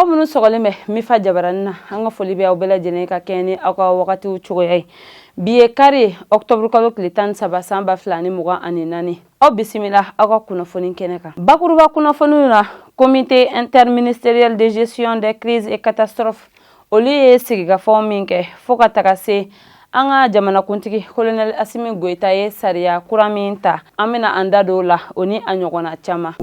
Aw minnu sɔgɔlen bɛ Mifa jabaranin na, an ka foli bɛ aw bɛɛ lajɛlen ka kɛɲɛ ni aw ka wagatiw cogoya ye. Bi ye kari ye, octobre kalo tile 13 san 2024. Aw bisimila aw ka kunnafoni kɛnɛ kan. Bakuruba kunnafoniw na, comité interministériel de gestion des crises et catastrophes, olu ye sigikafɔ min kɛ fo ka taga se an ka jamanakuntigi colonel Asimi Goyita ye sariya kura min ta, an bɛna an da don o la, o ni a ɲɔgɔnna caman.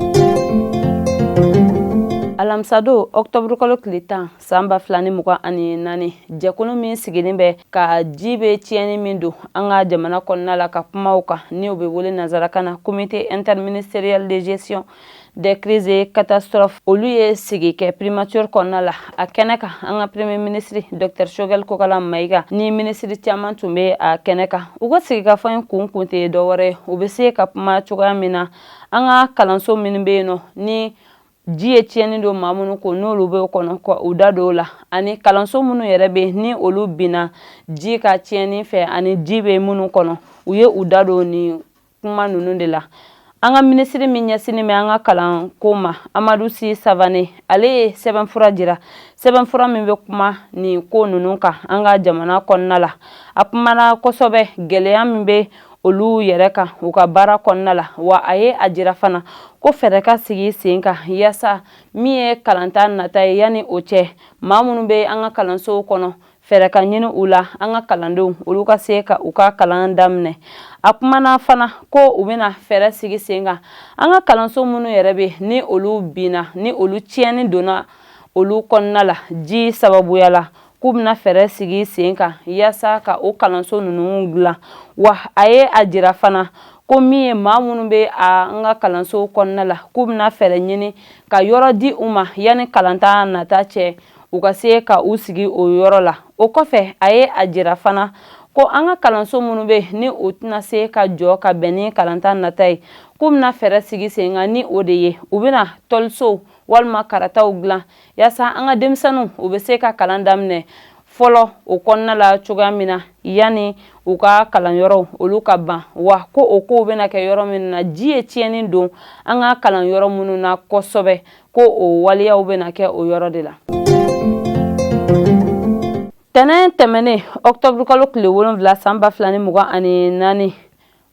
Alamisadon, octobre kalo tile 10 san 2024, jɛkulu min sigilen bɛ ka ji bɛ tiɲɛni min don an ka jamana kɔnɔna la ka kumaw kan, ni o bɛ wele nansarakan na comité interministériel de gestion des crises et catastrophes, olu ye sigi kɛ primature kɔnɔna la. A kɛnɛ kan, an ka premier ministre Dr Choguel Kokala Mayiga ni minisiri caman tun bɛ a kɛnɛ kan. U ka sigikafɔ in kun tɛ dɔwɛrɛ ye, u bɛ se ka kuma cogoya min na an ka kalanso minnu bɛ yen nɔ, ni ji ye tiɲɛni don maa minnu kun, n'olu bɛ kɔnɔ, ka u da don o la, ani kalanso minnu yɛrɛ bɛ ni olu binna ji ka tiɲɛni fɛ ani ji bɛ minnu kɔnɔ, u ye u da don nin kuma ninnu de la. An ka minisiri min ɲɛsinnen bɛ an ka kalanko ma, Amadu Si Savane, ale ye sɛbɛnfura jira, sɛbɛnfura min bɛ kuma nin ko ninnu kan an ka jamana kɔnɔna la. A kumana kosɛbɛ gɛlɛya min bɛ olu yɛrɛ kan u ka baara kɔnɔna la, wa a ye a jira fana ko fɛɛrɛ ka sigi sen kan yaasa min ye kalanta nata ye, yanni o cɛ, maa minnu bɛ an ka kalansow kɔnɔ, fɛɛrɛ ka ɲini u la, an ka kalandenw olu ka se ka u ka kalan daminɛ. A kumana fana ko u bɛna fɛɛrɛ sigi sen kan an ka kalanso minnu yɛrɛ bɛ ni olu binna, ni olu tiɲɛni donna olu kɔnɔna la ji sababuya la, k'u bɛna fɛɛrɛ sigi sen kan yaasa ka o kalanso ninnu dilan. Wa a ye a jira fana ko min ye maa minnu bɛ an ka kalanso kɔnɔna la, k'u bɛna fɛɛrɛ ɲini ka yɔrɔ di u ma yanni kalanta nata cɛ, u ka se ka u sigi o yɔrɔ la. O kɔfɛ, a ye a jira fana ko an ka kalanso minnu bɛ ni o tɛna se ka jɔ ka bɛn ni kalanta nata ye, k'u bɛna fɛɛrɛ sigi sen kan, ni o de ye u bɛna tɔlisow walima karataw dilan yaasa an ka denmisɛnninw u bɛ se ka kalan daminɛ fɔlɔ o kɔnɔna la cogoya min na, yanni u ka kalanyɔrɔw olu ka ban. Wa ko o kow bɛna kɛ yɔrɔ min na ji ye tiɲɛni don an ka kalanyɔrɔ minnu na kosɛbɛ, ko o waleyaw bɛna kɛ o yɔrɔ de la. Tɛnɛn tɛmɛnen, octobre kalo tile 7 san 2024,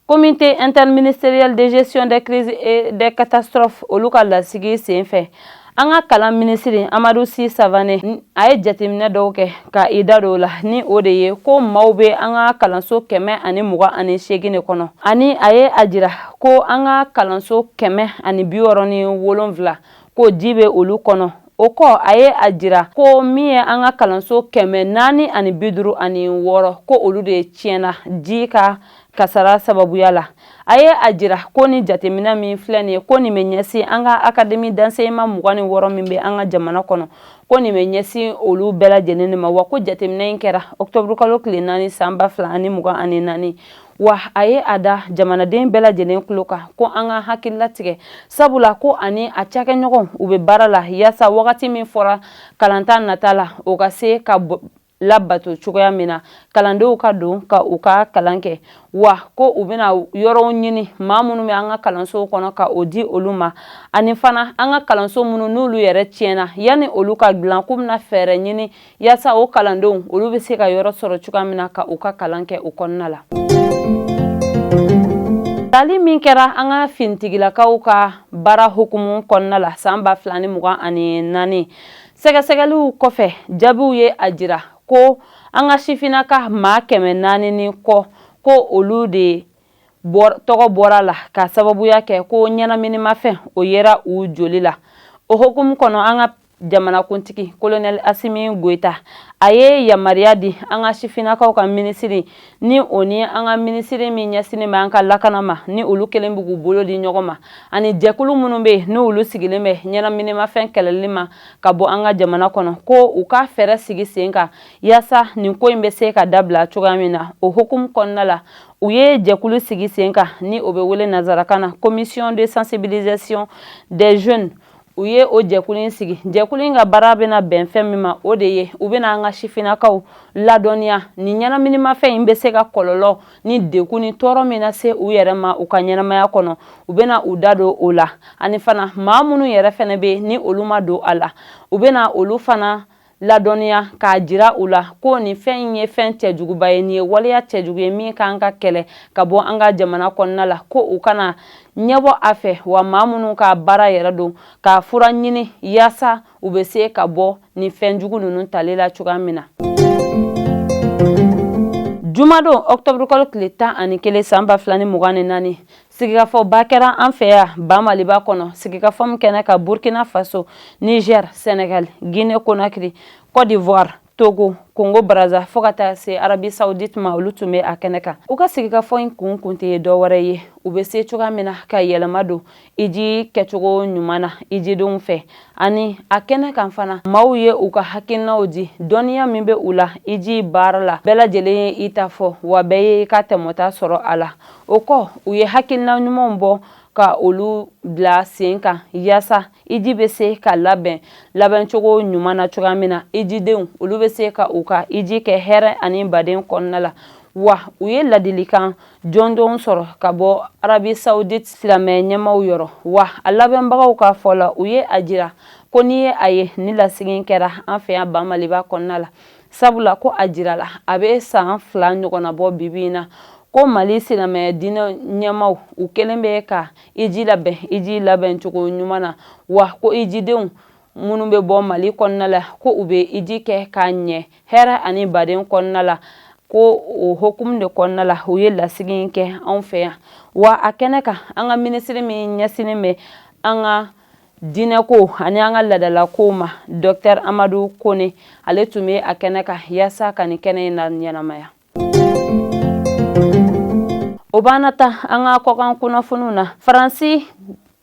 comité interministériel de gestion des crises et des catastrophes olu ka lasigi sen fɛ, an ka kalan minisiri Amadu Si Savane, a ye jateminɛ dɔw kɛ ka i da don o la, ni o de ye ko maaw bɛ an ka kalanso 128 de kɔnɔ, ani a ye a jira ko an ka kalanso 167, ko ji bɛ olu kɔnɔ. O kɔ, a ye a jira ko min ye an ka kalanso 456, ko olu de tiɲɛna ji ka kasara sababuya la. A ye a jira ko ni jateminɛ min filɛ nin ye, ko nin bɛ ɲɛsin an ka académie d'enseignement 26 min bɛ an ka jamana kɔnɔ, ko nin bɛ ɲɛsin olu bɛɛ lajɛlen de ma. Wa ko jateminɛ in kɛra octobre kalo tile 4 san 2024. Wa a ye a da jamanaden bɛɛ lajɛlen tulo kan ko an ka hakili latigɛ, sabula ko ani a cakɛɲɔgɔn u bɛ baara la yaasa wagati min fɔra kalanta nata la, o ka se ka labato cogoya min na, kalandenw ka don ka u ka kalan kɛ. Wa ko u bɛna yɔrɔw ɲini maa minnu bɛ an ka kalansow kɔnɔ ka o di olu ma, ani fana an ka kalanso minnu n'olu yɛrɛ tiɲɛna, yanni olu ka dilan, k'u bɛna fɛɛrɛ ɲini yaasa o kalandenw olu bɛ se ka yɔrɔ sɔrɔ cogoya min na ka u ka kalan kɛ o kɔnɔna la. Tali min kɛra an ka finitigilakaw ka baara hukumu kɔnɔna la san 2024, sɛgɛsɛgɛliw kɔfɛ, jaabiw ye a jira ko an ka sifinnaka maa 400 ni kɔ, ko olu de tɔgɔ bɔra la ka sababuya kɛ ko ɲɛnaminimafɛn o yera u joli la. O hukumu kɔnɔ, an ka jamanakuntigi colonel Asimi Goyita, a ye yamaruya di an ka sifinnakaw ka minisiri ni o ni an ka minisiri min ɲɛsinnen bɛ an ka lakana ma, ni olu kelen bɛ k'u bolo di ɲɔgɔn ma, ani jɛkulu minnu bɛ yen ni olu sigilen bɛ ɲɛnaminimafɛn kɛlɛli ma ka bɔ an ka jamana kɔnɔ, ko u ka fɛɛrɛ sigi sen kan yaasa nin ko in bɛ se ka dabila cogoya min na. O hukumu kɔnɔna la, u ye jɛkulu sigi sen kan, ni o bɛ wele nansarakan na commission de sensibilisation des jeunes. U ye o jɛkulu in sigi. Jɛkulu in ka baara bɛna bɛn fɛn min ma, o de ye u bɛna an ka sifinnakaw ladɔnniya ni ɲɛnaminimafɛn in bɛ se ka kɔlɔlɔ ni degun ni tɔɔrɔ min lase u yɛrɛ ma u ka ɲɛnamaya kɔnɔ. U bɛna u da don o la, ani fana maa minnu yɛrɛ fɛnɛ bɛ ni olu ma don a la, u bɛna olu fana ladɔnniya k'a jira u la ko nin fɛn in ye fɛn cɛjuguba ye, nin ye waleya cɛjugu ye min kan ka kɛlɛ ka bɔ an ka jamana kɔnɔna la, ko u kana ɲɛbɔ a fɛ, wa maa minnu ka baara yɛrɛ don ka fura ɲini yaasa u bɛ se ka bɔ nin fɛn jugu ninnu tali la cogoya min na. Jumadon ɔkutɔburukalo tile 11 san 2024, sigikafɔba kɛra an fɛ yan ba Maliba kɔnɔ. Sigikafɔ min kɛnɛ kan, Burkina Faso, Niger, Senegal, Guinée Conakry, Côte d'Ivoire, Togo, Congo Brazza, fo ka taa se Arabie Saoudite ma, olu tun bɛ a kɛnɛ kan. U ka sigikafɔ in kun tɛ dɔ wɛrɛ ye, u bɛ se cogoya min na ka yɛlɛma don iji kɛcogo ɲuman na ijidenw fɛ. Ani a kɛnɛ kan fana, maaw ye u ka hakilinaw di, dɔnniya min bɛ u la iji baara la. Bɛɛ lajɛlen ye i ta fɔ, wa bɛɛ ye i ka tɛmɛta sɔrɔ a la. O kɔ, u ye hakilina ɲumanw bɔ ka olu bila sen kan yaasa iji bɛ se ka labɛn labɛncogo ɲuman na cogoya min na, ijidenw olu bɛ se ka u ka iji kɛ hɛrɛ ani baden kɔnɔna la. Wa u ye ladilikan jɔnjɔn sɔrɔ ka bɔ Arabie Saoudite silamɛ ɲɛmaaw yɔrɔ. Wa a labɛnbagaw ka fɔ la, u ye a jira ko n'i ye a ye ni lasigi kɛra an fɛ yan ba Maliba kɔnɔna la, sabula ko a jirala a bɛ san 2 ɲɔgɔnna bɔ bibi in na ko Mali silamɛ diinɛ ɲɛmaaw u kɛlen bɛ ka iji labɛn iji labɛn cogo ɲuman na, wa ko ijidenw minnu bɛ bɔ Mali kɔnɔna la, ko u bɛ iji kɛ k'a ɲɛ hɛrɛ ani baden kɔnɔna la. Ko o hukumu de kɔnɔna la, u ye lasigi in kɛ anw fɛ yan. Wa a kɛnɛ kan, an ka minisiri min ɲɛsinnen bɛ an ka diinɛko ani an ka laadalakow ma, Docteur Amadu Kone, ale tun bɛ a kɛnɛ kan yaasa ka nin kɛnɛ in na ɲɛnamaya. O b'an ta an ka kɔkan kunnafoniw na. Faransi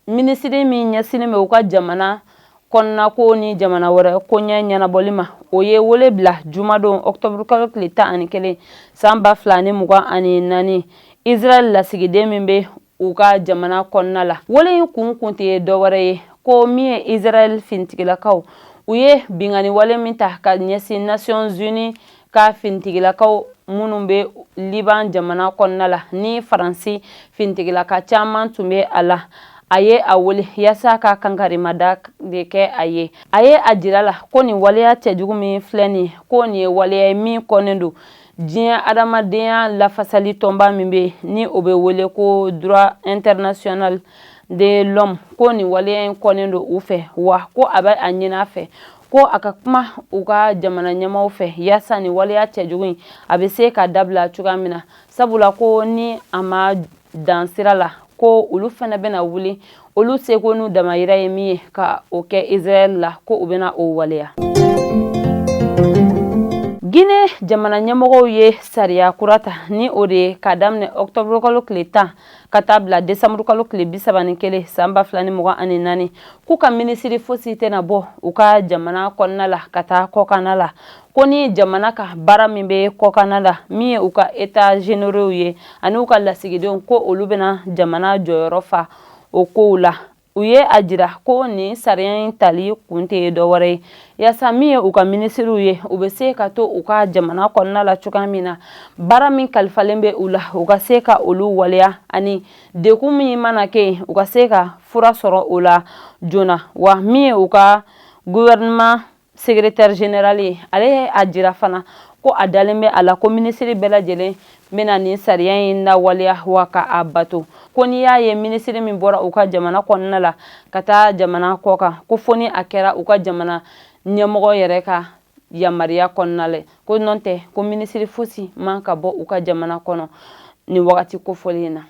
minisiri min ɲɛsinnen bɛ u ka jamana kɔnɔnako ni jamana wɛrɛ koɲɛ ɲɛnabɔli ma, o ye wele bila jumadon ɔkutɔburukalo tile 11 san 2024, Israël lasigiden min bɛ u ka jamana kɔnɔna la. Wele in kun tɛ dɔ wɛrɛ ye ko min ye Israël finitigilakaw u ye binkanni wale min ta ka ɲɛsin Nations Unies ka finitigilakaw minnu bɛ Liban jamana kɔnɔna la, ni Faransi finitigilaka caman tun bɛ a la. A ye a wele yaasa ka kankarimada de kɛ a ye. A ye a jira la ko nin waleya cɛjugu min filɛ nin ye, ko nin ye waleya ye min kɔnnen don diɲɛ adamadenya lafasali tɔnba min bɛ ni o bɛ wele ko droit international de l'homme, ko nin waleya in kɔnnen don u fɛ, wa ko a bɛ a ɲini a fɛ ko a ka kuma u ka jamana ɲɛmaaw fɛ yaasa nin waleya cɛjugu in a bɛ se ka dabila cogoya min na, sabula ko ni a ma dan sira la, ko olu fana bɛna wuli olu seko n'u damayira ye min ye ka o kɛ Israël la, ko u bɛna o waleya. Guinée jamana ɲɛmɔgɔw ye sariya kura ta, ni o de ye k'a daminɛ ɔkutɔburu kalo tile 10 ka taa bila desanburu kalo tile 31 san 2024, k'u ka minisiri fosi tɛna bɔ u ka jamana kɔnɔna la ka taa kɔkanna la, ko ni jamana ka baara min bɛ kɔkanna la, min ye u ka états généraux ye ani u ka lasigidenw, ko olu bɛna jamana jɔyɔrɔ fa o kow la. U ye a jira ko nin sariya in tali kun tɛ dɔ wɛrɛ ye yaasa min ye u ka minisiriw ye, u bɛ se ka to u ka jamana kɔnɔna la cogoya min na, baara min kalifalen bɛ u la, u ka se ka olu waleya, ani dekun min mana kɛ yen, u ka se ka fura sɔrɔ o la joona. Wa min ye u ka gouvernement secrétaire général ye, ale ye a jira fana ko a dalen bɛ a la ko minisiri bɛɛ lajɛlen bɛna nin sariya in lawaleya wa ka a bato, ko n'i y'a ye minisiri min bɔra u ka jamana kɔnɔna la ka taa jamana kɔ kan, ko fo ni a kɛra u ka jamana ɲɛmɔgɔ yɛrɛ ka yamaruya kɔnɔna la, ko nɔ tɛ ko minisiri fosi man ka bɔ u ka jamana kɔnɔ nin wagati kofɔlen in na.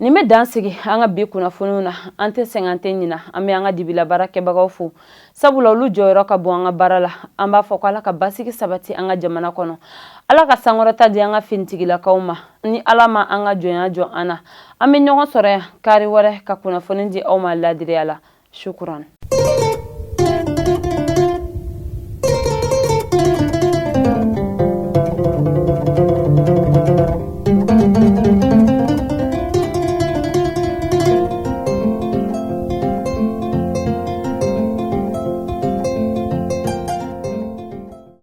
Nin bɛ dan sigi an ka bi kunnafoniw na. An tɛ sɛgɛn, an tɛ ɲina. An bɛ an ka dibila baara kɛbagaw fo, sabula olu jɔyɔrɔ ka bon an ka baara la. An b'a fɔ ko Ala ka basigi sabati an ka jamana kɔnɔ, Ala ka sankɔrɔta di an ka finitigilakaw ma. Ni Ala ma an ka jɔnya jɔ an na, an bɛ ɲɔgɔn sɔrɔ yan kari wɛrɛ ka kunnafoni di aw ma ladiriya la. Shukuran.